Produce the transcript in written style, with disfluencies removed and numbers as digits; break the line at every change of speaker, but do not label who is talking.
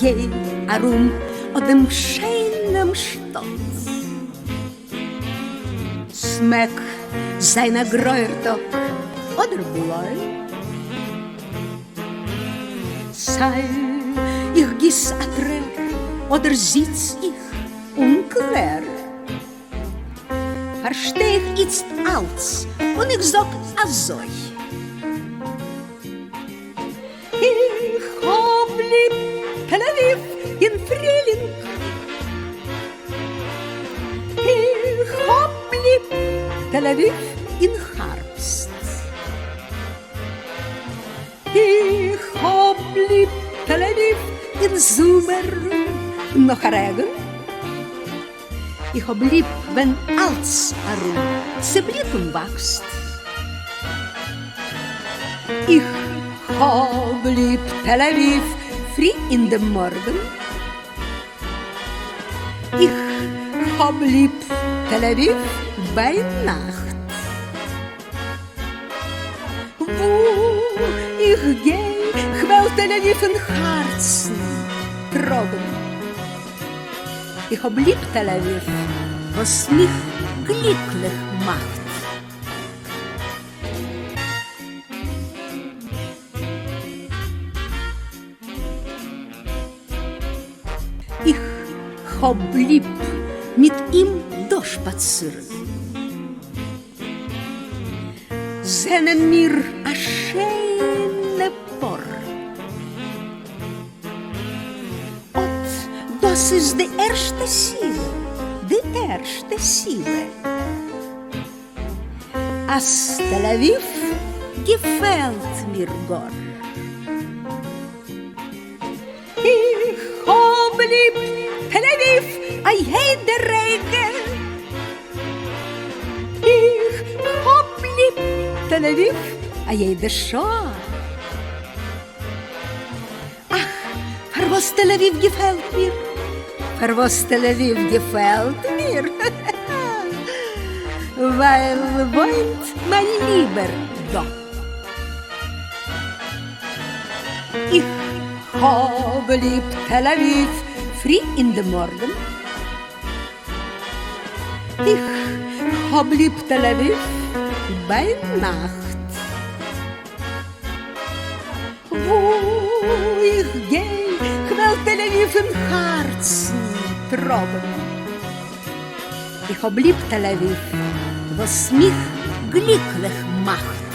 גיי ארום אט דעם שיינעם שטאט. ס'מעג זיין א גרויער טאג אדער בלוי. סיי איך גיס א טרער אדער זיץ איך און קלער. פארשטיי איך איצט אלץ און איך זאג אזוי. איך האב ליב תל אביב אין פרילינג. איך האב ליב תל אביב אין הארבסט. איך האב ליב תל אביב אין זומער נאך א רעגן. איך האב ליב ווען אלץ ארום צעבליט און וואקסט. איך האב ליב תל אביב פרי אין דעם מארגן. איך האב ליב תל אביב ביינאכט. וואו איך גיי כ'וועל תל אביב אין הארצן טראגן. איך האב ליב תל אביב וואס מיך גליקליך מאכט. איך האב ליב מיט אים דא שפאצירן. זענען מיר א שיינע פאר. אט דאס איז די ערשטע סיבה, די ערשטע סיבה, אז תל אביב געפעלט מיר גאר. איך האב ליב תל אביב א יעדע רגע. איך האב ליב תל אביב א יעדע שעה. אך, פארוואס תל אביב געפעלט מיר? פארוואס תל אביב געפעלט מיר? ווייל וואוינט מיין ליבער דא. איך האב ליב תל אביב פרי אין די מארגן. איך האב ליב תל אביב ביינאכט. וואו איך גיי כ'וועל תל אביב אין הארצן טראגן. איך האב ליב תל אביב וואס מיך גליקליך מאכט.